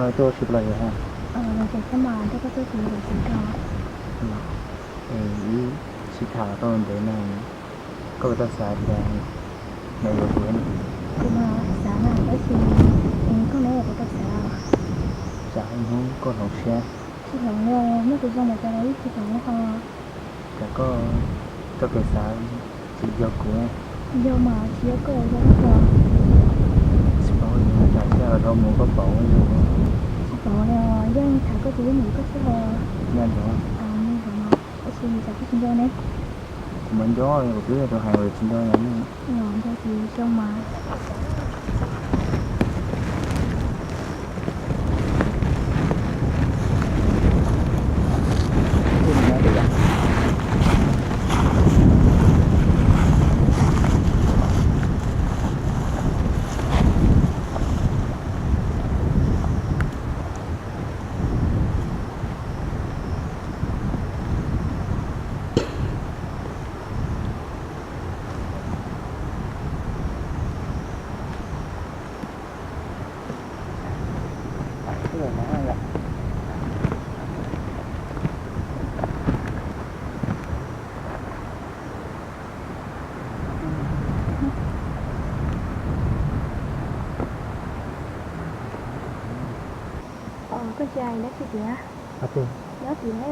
Tuaj ua si los yog? Los tsev xwb mas, nrog koj tuaj tsev los tsev koj. Ib sib tham tau ntev no, koj puas tau xav tias nws yuav kuv? Kuv mas xav na, tab sis koj neb puas tau xav? Tsam ib hnub koj hloov siab. Tsis hloov li, muaj tus zoo mas cas los yeej tsis hloov li ho. Cas koj txoj kev xav tsis yog kuv? Yog mas, tsis yog koj yog leej twg? Tsis paub li, tsam sij hawm dhau mus koj pom ua li. Tsis paub li os, yeej tham koj ces yeej ntxub koj xwb ho. Yog ntxub. Tab sis tsam koj tsis nco ne. Kuv mas nco, kuv twb yog tus hais uas tsis nco yog ne. Nco ces zoo mas. Koj cia dab tsi tiag? Nyob tim ne.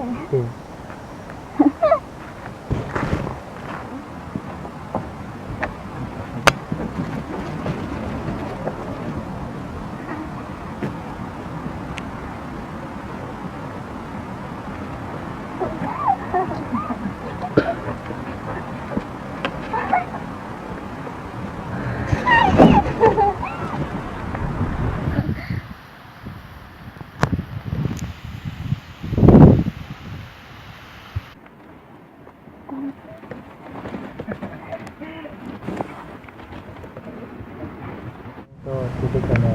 Tuaj txog teb chaws no,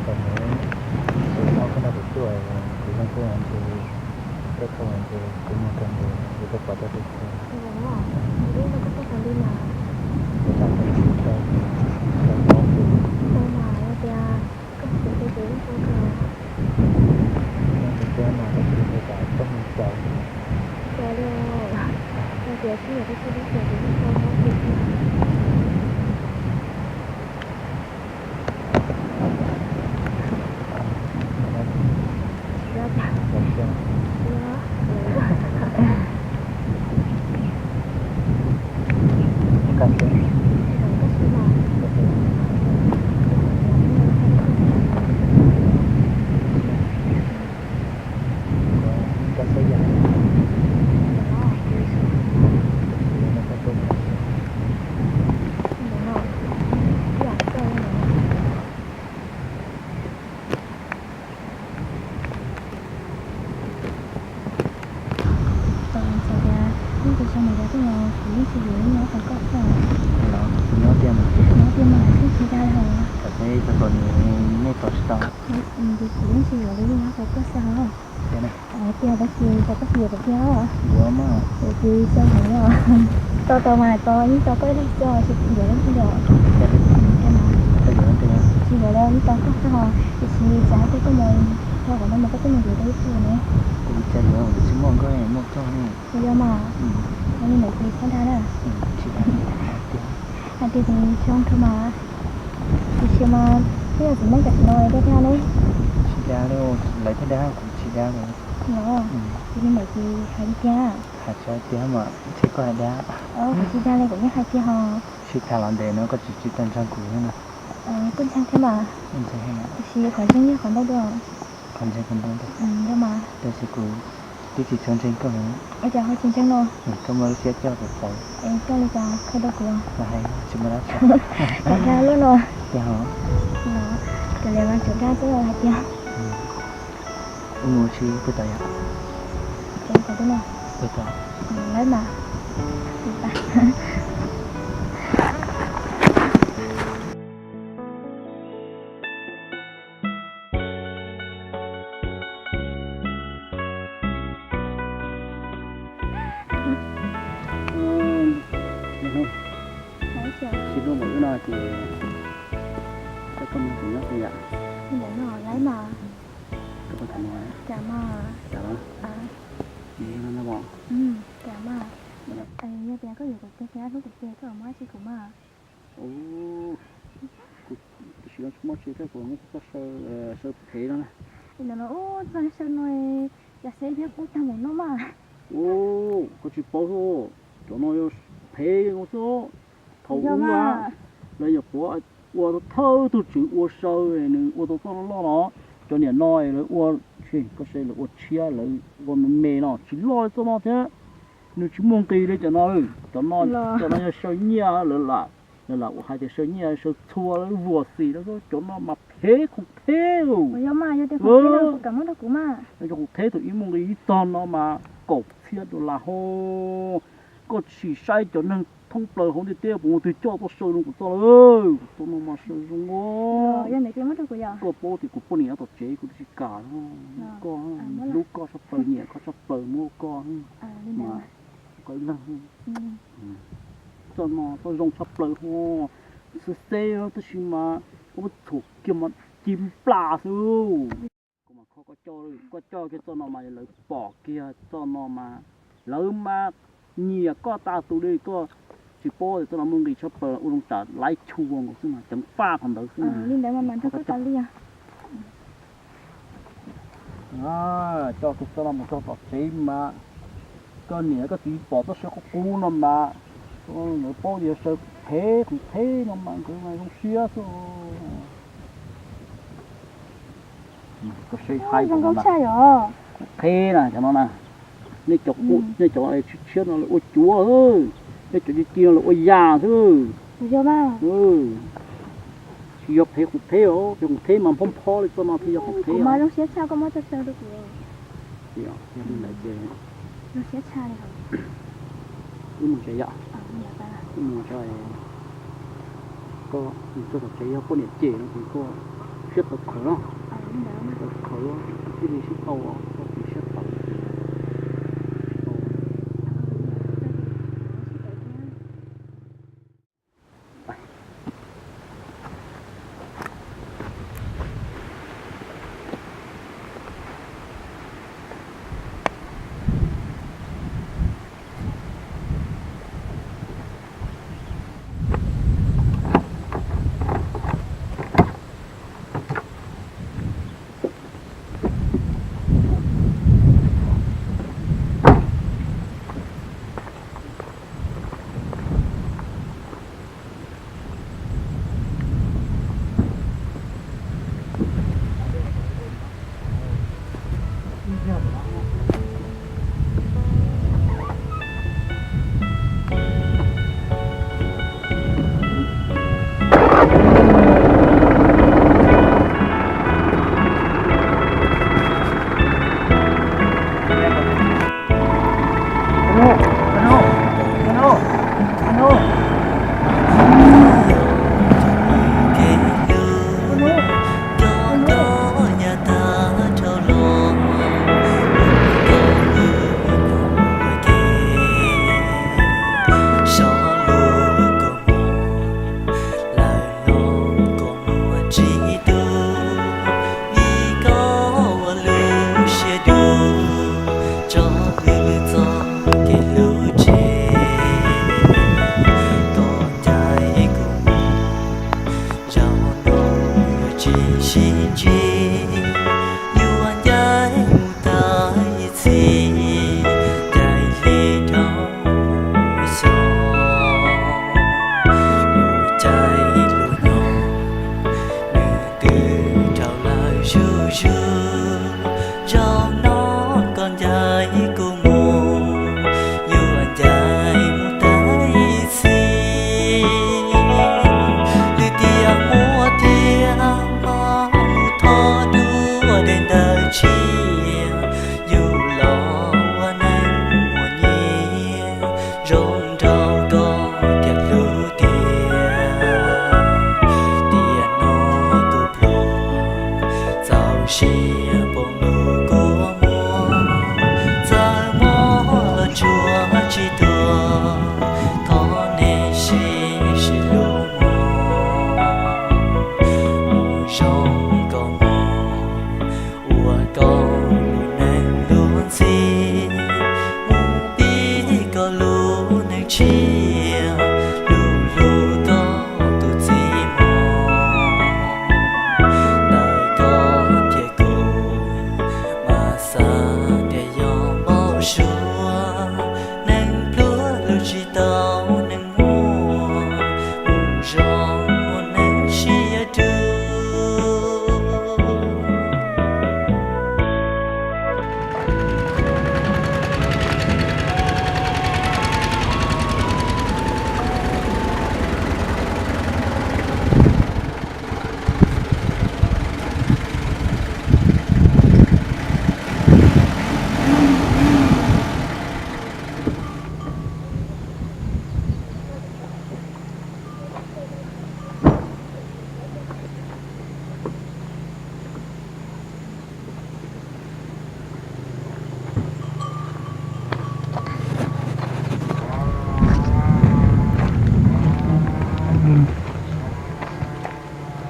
thaum ub kuv ob peb no kuv tuaj, kuv leej twg ntshe, tej khau ntshe kuv muag kawg nkaus, kuv tuaj pom tau tej khau. Kuv tau tau tsis tau, tau tau mas yog tias koj txiv kuv ces yeej tau kawg. Yeej tsis tau mas tab sis yog tias koj mus caum. Caum li, yog tias tsis yog koj txiv kuv ces yeej tau kawg. Txawm tias yeej tsis zoo mas yog tej no kuv yeej tsis yuav li, nyob tau koj xwb. Los kuv nyob tiag mas. Nyob tiag mas, yeej tsis dag li hos. Thaum teb tau tau nws nej tos tsis tau. Ces kuv yeej tsis yuav li, nyob tau koj xwb hos. Tiag na. Tiag tab sis tau koj tsis yuav kuv tiag. Yuav mas. Ces xyov heev li os. Tau tau mas tau, yeej tau koj ib leeg xwb, tsis yuav leej twg li os. Tsis yuav li, yeej tau koj xwb hos. Tiam sis xav hais tias koj mus txog qhov no mas koj twb mus yuav tau ib tug ne. Kuv cas yuav, kuv tsis muaj nkauj, muaj koj ne. Puas yog mas? Li ntawd ces txhob dag na. Hais tias zoo rau mas. Tiam sis mas twb yog txiv neej tam sim no tiag thiab ne. Tsis dag li, lawv thiaj dag, kuv tsis dag li. Los, ces li ntawd ces hais tiag tiag. Hais tsis hais tiag mas ntshe koj hais dag. Kuv tsis dag li, kuv yeej hais tiag hos. Sib tham los ntev no koj tsis tsis tau ntseeg kuv thiab na. Kuj ntseeg thiab mas. Tiam sis qhov ntseeg yog qhov ntau dua. Qhov ntseeg qhov ntau dua. Yog mas. Tab sis kuv twb tsis tshua ntseeg koj heev. Ua cas ho tsis ntseeg no? Koj muaj lub siab coj txawv txawv. Es coj li cas qhia rau kuv. Los hais tsis muaj dab tsi. Dag luaj no. Tiag hos. Kav liam mas tsuas dag xwb hais tias. Wb mus ua si puag tom yom? Puag tom. Lawm mas. Sib hlub npaum li no ces coj koj mus kuv nyob xwb yom. Li ntawd no lawm mas. Cas mas, cas mas, yog tias koj yuav kuv ces koj hlub kuv ces koj muab dab tsi kuv mas. Kuv tam sim no tsis muaj tsi thiab, kuv muab koj saw, saw phem no na. Ub, txog saw no cas seb thiab qub tag mus no mas. Ub, koj tsis paub xwb, cov no yog phem xwb. Thaum ub lawv nyuam qhuav ua thawj tug tswv ua saw, nws ua tau txoj loj loj no. Cov niam no lawv ua, koj saib lawv ua tshiab, lawv ua me me no tsis loj li txoj no thiab. Nws tsis muaj nqis li cov no. Cov no, cov no yog saw nyiaj, lawv lam, lawv lam ua hais tias saw nyiaj saw txhua lawv vuag xim lawv, cov no mas phem qhov phem. Yog mas, yog tias qhov phem no kuv kam muab rau kuv mas. Yog qhov phem thaum ib muaj nqis ib txog no mas kaum txhiab dollar ho. Koj sim saib cov neeg thoob plaws hauv ntiaj teb puas muaj twg coj txoj saw no kuv txoj lawm. Kuv txoj no mas saw zoo. Yog ntawd ces muab rau kuv yom. Koj paub tias kuv poj niam nyob tom tsev kuv twb tsis kam no. Koj, hlub koj tshaj plaws, nyiam koj tshaj plaws, muab koj mas koj ib leeg. Txoj no txoj zoo tshaj plaws ho, xwb xeb tab sis mas koj muab txhuam kiag mas ci nplas xwb. Koj mas kho koj coj, koj coj kiag txoj no mas lawv pom kiag txoj no mas lawv mas nyiam koj tas tus li. Koj tsis paub tias txoj no muaj nqis tshaj plaws, ua zoo tsam laib chua nkaus xwb mas ceev faj qhov ntawd xwb. Li ntawd mas mam nrog koj tas li. Coj kiag txoj no mus txog tom tsev mas koj niam koj txiv pom txoj saw qub qub no mas lawv paub tias saw phem qhov phem no mas nkawd mas zoo siab xwb. Koj saib haib, qhov qheb na, cov no na, nej cov, nej cov tshiab tshiab no lawv ua cuav, nej cov ci ci no lawv ua yas xwb. Tsis yog phem qhov phem os, phem qhov phem mas phob phob li txoj no thiaj yog qhov phem. Yog li ntawd ces wb mus tsev yom. Wb mus tsev, koj mus txog tom tsev yog poj niam cem no ces koj siab tawv qhawv no, tawv qhawv thiaj li sib tau, koj tsis siab tawv. Suav neeg pluag lug tsis tau neeg muaj, mus zov muaj neeg siab dub.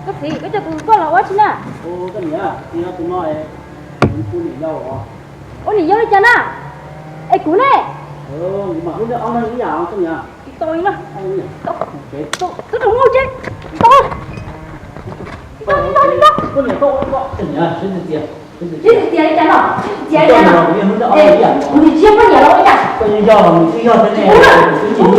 Koj txiv, koj coj tus poj los ua dab tsi na? Ua niam yau li cas na? Es kuv ne? Tub rau muj ces tau. Txiv tias li cas no? Txiv tias li cas no? Kuv nim tsis yog poj niam los ua cas? Kuv na, kuv yog. Tus niam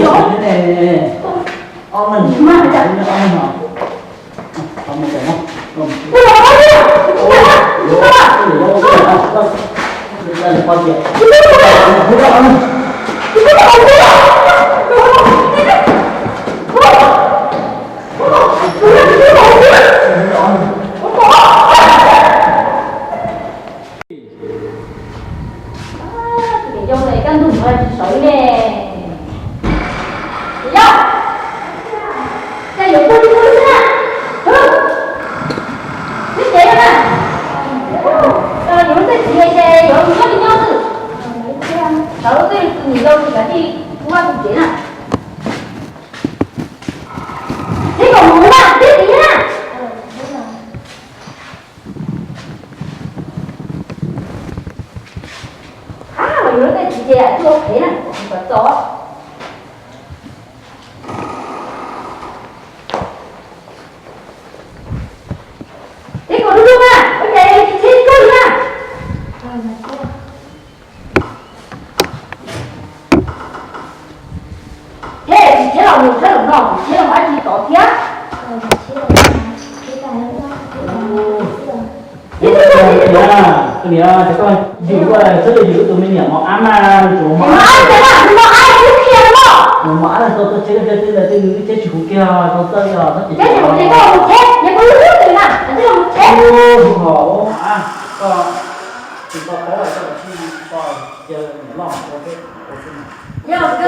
yau ntawm koj ntug mus tsis sawv ne. Niam yau, cas yuav pw li pw xwb na? Twb cev na. Yuav lub tej txiv ces yuav mus nyob li nyob xwb. Sawv tej tus niam yau tsis kav tsij ua tus cev na. Thiab kom mus na, thiab txiv na. Ab, los yuav lub tej txiv ces tuaj phem na, kom txo. Thiab kom lub lub na, ua cas tsis tsheb kawg na. Thiab tsis tsheb los mus tsheb los no, tsis tsheb los mus dab tsi tod thiab. Niam, cov koj yws ua txhob yws tus me niam mos ab mas, nws tsuas mos ab, mos ab, mos ab tau txoj tsheb, tej tej nws tsheb tsis huv kiag, tau txawj yog txhob ces. Tsheb tsis huv ces koj mus tsheb, niam koj lub lub twg na, tsis los mus tsheb. Ua, koj tsis tau paub, koj tsis tau cia niam loj mus ua, niam loj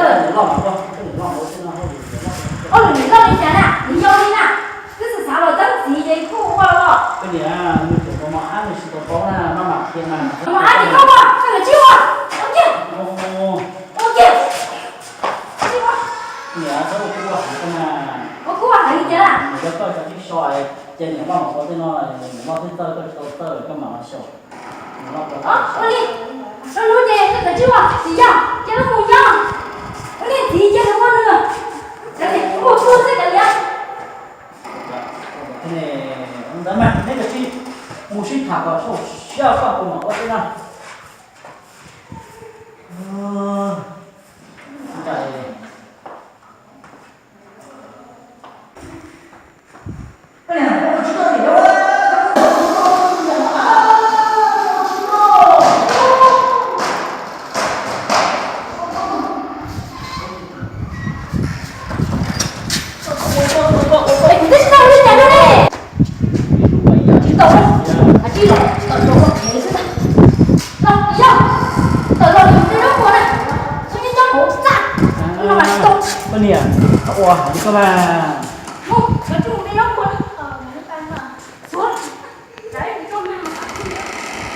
mus ua, niam loj mus ua. Ua niam loj li cas na, niam yau li na, twb xav xav los txeeb txiv ces kuj ua los. Koj niam, nws tsuas mos ab, nws tsis tau paub na, maj mam qhia mas. Mos ab ces koj ua, koj yuav tsis ua, ua kiag, ua kiag. Niam, txhob ua kuv ua heev koj na. Ua kuv ua heev li cas? Niam yau koj tsis tau so, cia niam loj mus ua tej no, niam loj twb txawj, koj tsis tau txawj, koj mam los xyaum. Ua li, lub lub ces koj tsis ua, txiv yog cia lub mus nyob. Ua li txiv cia nws ua nws, ua kuv xwb kav liam. Ntawd mas neb kav tsij mus sib tham kom xyaum siab koj kuv mam ua tej no. Kuv twb tsis tau li cas li. Tsis tau, tsis tau, tsis tau, tsis tau, tsis tau, tawm los yus tej zaub qhuas na, txhob nyob nyob hauv txaj no mas tsis tau. Koj niam, ua heev koj mas. Mus, koj tsis mus tej zaub qhuas na.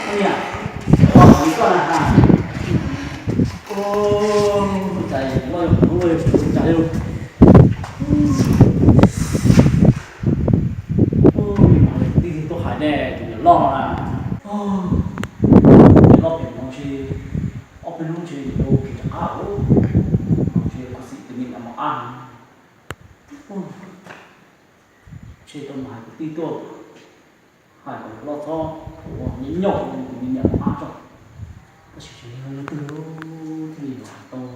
Koj niam, ua heev koj na ha. Ua, cas loj yog kuv lub, cas li. Ua, tij tuaj hais ne, tus niam loj no na. Niam loj pem no ntshe ob peb hnub ntshe yuav ua kev rov qab, ntshe kuv xim tus me nyuam mos ab. Ntshe tau mus hais kwv tij tuaj, hais kom loj txhob ua nyiam nyaum tus me nyuam mos ab tso. Tsis yog leej twg thiaj li yuav hais tau.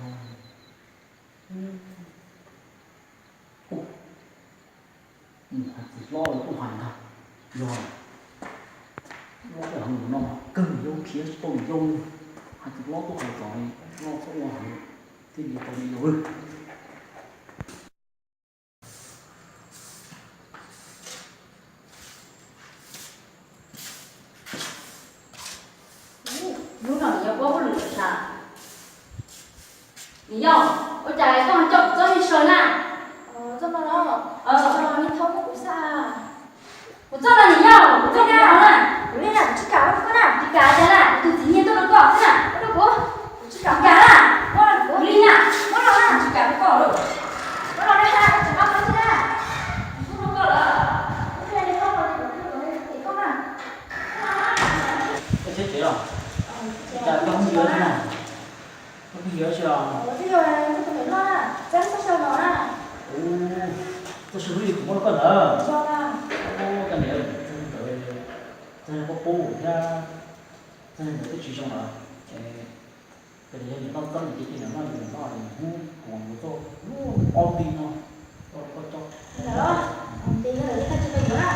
Mus hais txiv hlob los kuj hais ntag, yog hlob tej heev no kawg yau khiav tsis tau yau, hais txiv hlob tuaj hais kom hlob txhob ua heev thiaj li tau li yau. Hnub no niam yau puab hauj lwm lawm sas. Niam yau, ua cas koj ho coj kuv txoj me sawv na? Txoj no los? Niam thaub muab kuv xa. Kuv txoj no niam yau, kuv txoj no na. Kuv li na, kuv tsis kam rau koj na. Tsis kam cas na, kuv tus txiv nyiag tuaj rau koj xwb na. Rau kuv, kuv tsis kam na. Muab rau kuv li na, muab rau na, tsis kam rau koj lawm. Muab rau na, koj tseem nqa rau xwb na. Kuv tuaj rau koj lawm, kuv thiaj li muab rau kuv, kuv thiaj li koj na. Koj seb tsev los? Cas koj phooj ywg na? Koj phooj ywg tsis los? Ua, txoj saw no na. Ua, txoj saw hnub ib kuv muab rau koj ntawd. Yog na. Ua, koj niam, txoj ntawd, txoj no qub qub thiab, txoj ntawd twb tsis zoo lawm. Koj niam, yog niam noj txob niam cia cia niam noj, niam noj hnub kuv mus txoj hnub ob ti no. Koj, koj coj. Ntawd los? Ntawd los koj tsis tau yuav na.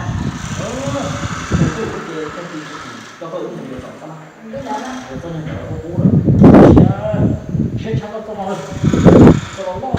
Tus twg ces koj cia tsis tau, koj ib leeg yuav tau txob na. Ntawd los? Txoj niag ntawd qub qub lawm. Siab, siab tshaj koj txoj no lawm. Txoj no loj.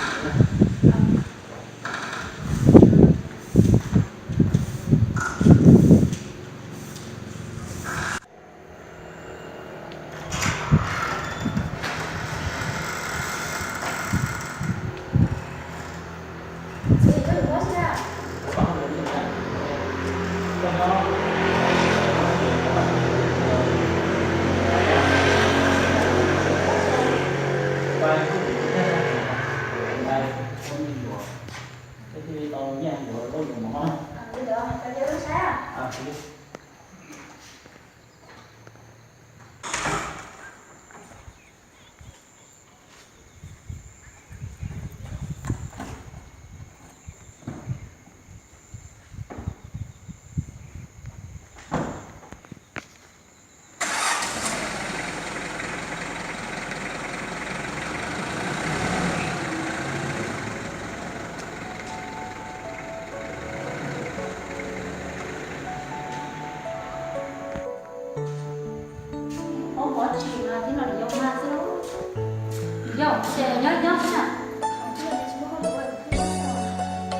Ua, pov tsis mas tib no niam yau mag xwb lauj. Niam yau, ces nyob nyob xwb na.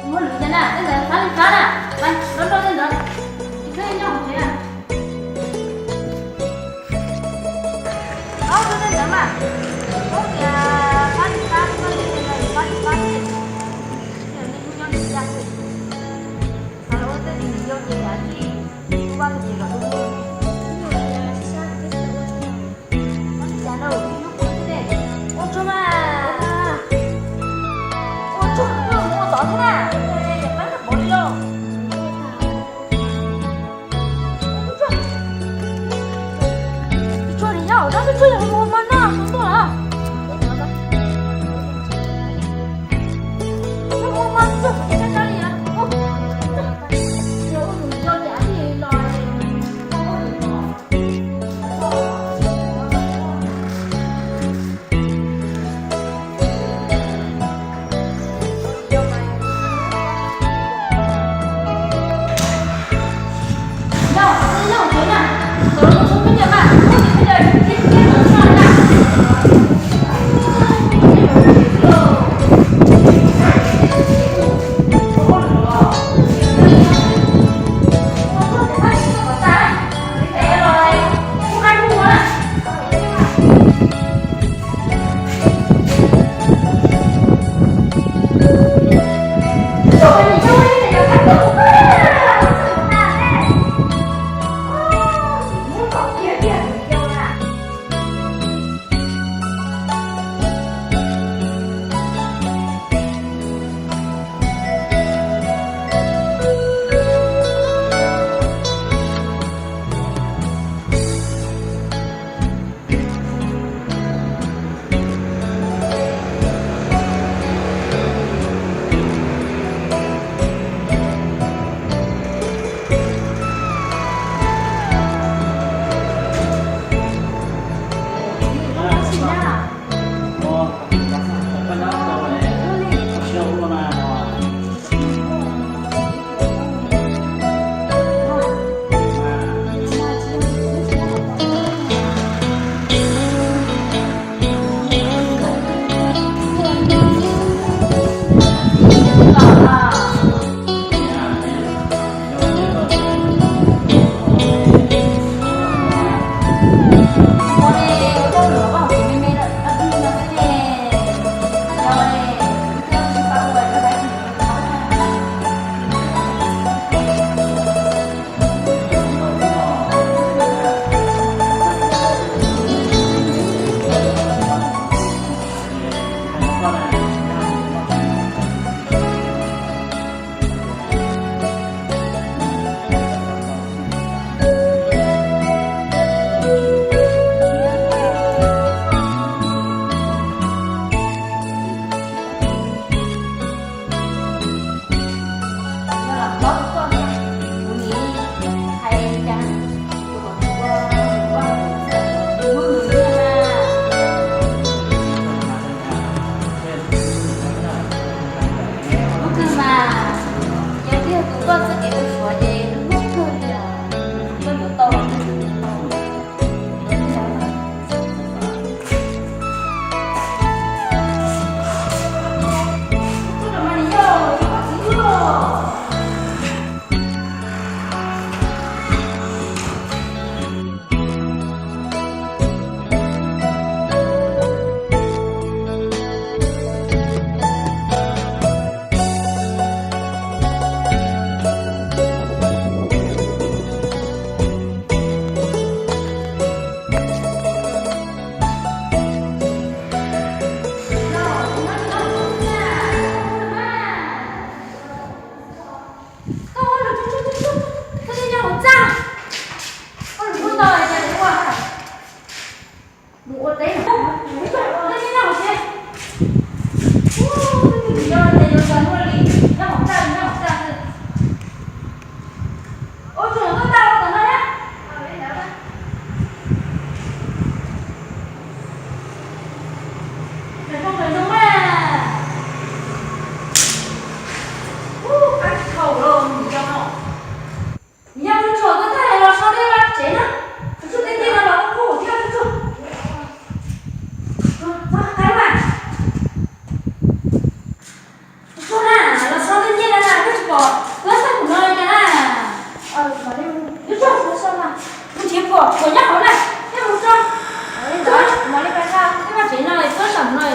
Muab lwm cas na, tej ntawd fab li fab na, loj loj tej ntawd, tsis kheev nyob hauv tsev na. Ob, tej ntawd mas, ob, tias fab li fab, fab li fab, fab li fab, niam yau nyob li cas xwb. Xav los ua tej niam yau ces kav tsij ua vaj ua tsev kom zoo. Ua tsaug mas, ua tsaug, ua tsaug tod thiab na, pab pov li lauj.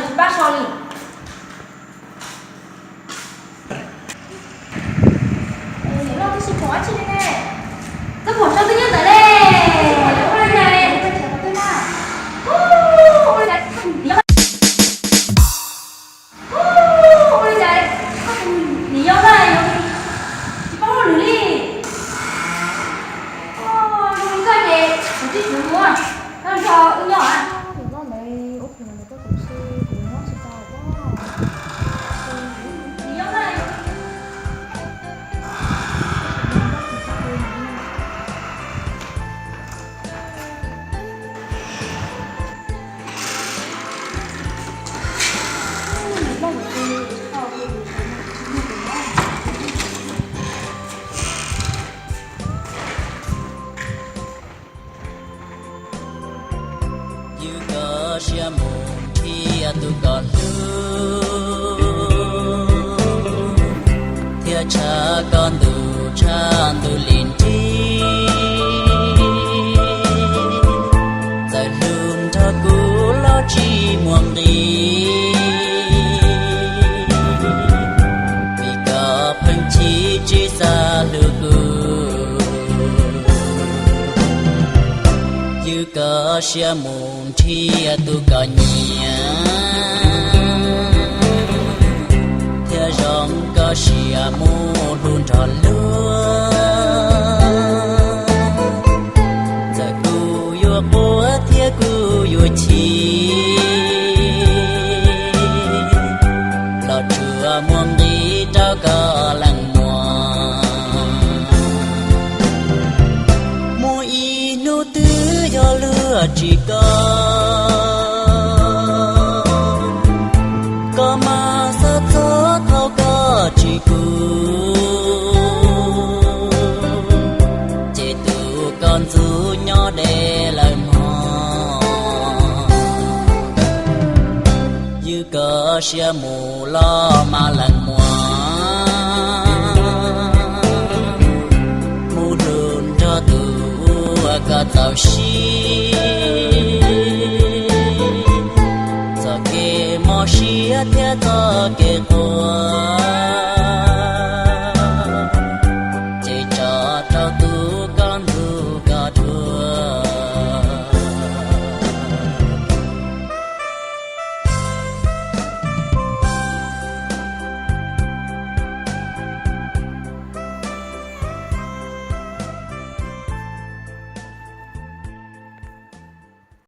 tsis pab so li. Niam loj twb tsis pom dab tsi li ne. Koj pom so twb nyob ntawd ne. Ua li cas, ua li cas, ua li cas, ua li cas, ua li cas, koj tus niam yau na, yus tsis paub lwm li. Ua li koj ces kuv twb tsis mus, koj nrog wb nyob. Yus koj siab mus nrhiav tus koj hlub, thiaj tshaj koj ntuj tshaj ntuj li nrig. Txawm hlub nrog kuv los tsis muaj nqis, vim koj pheej chim tsis xav hlub kuv. Yus koj siab mus nrhiav tus koj nyiam, thiaj zoo koj siab mus hlub nrog luag. Txawm kuv yuav quaj thiab kuv yuav chim, los tsuas muaj nqis rau koj leej muam. Muaj ib hnub twb yog luag tsis koj, koj mas xav txog thaum koj tsis kuv, ces tus koj ntxub nyob deb lawm mog. Yus koj siab mus los mas leej muam, mus hlub nrog tus uas koj txaus siab, txoj kev mob siab thiab txoj kev quaj.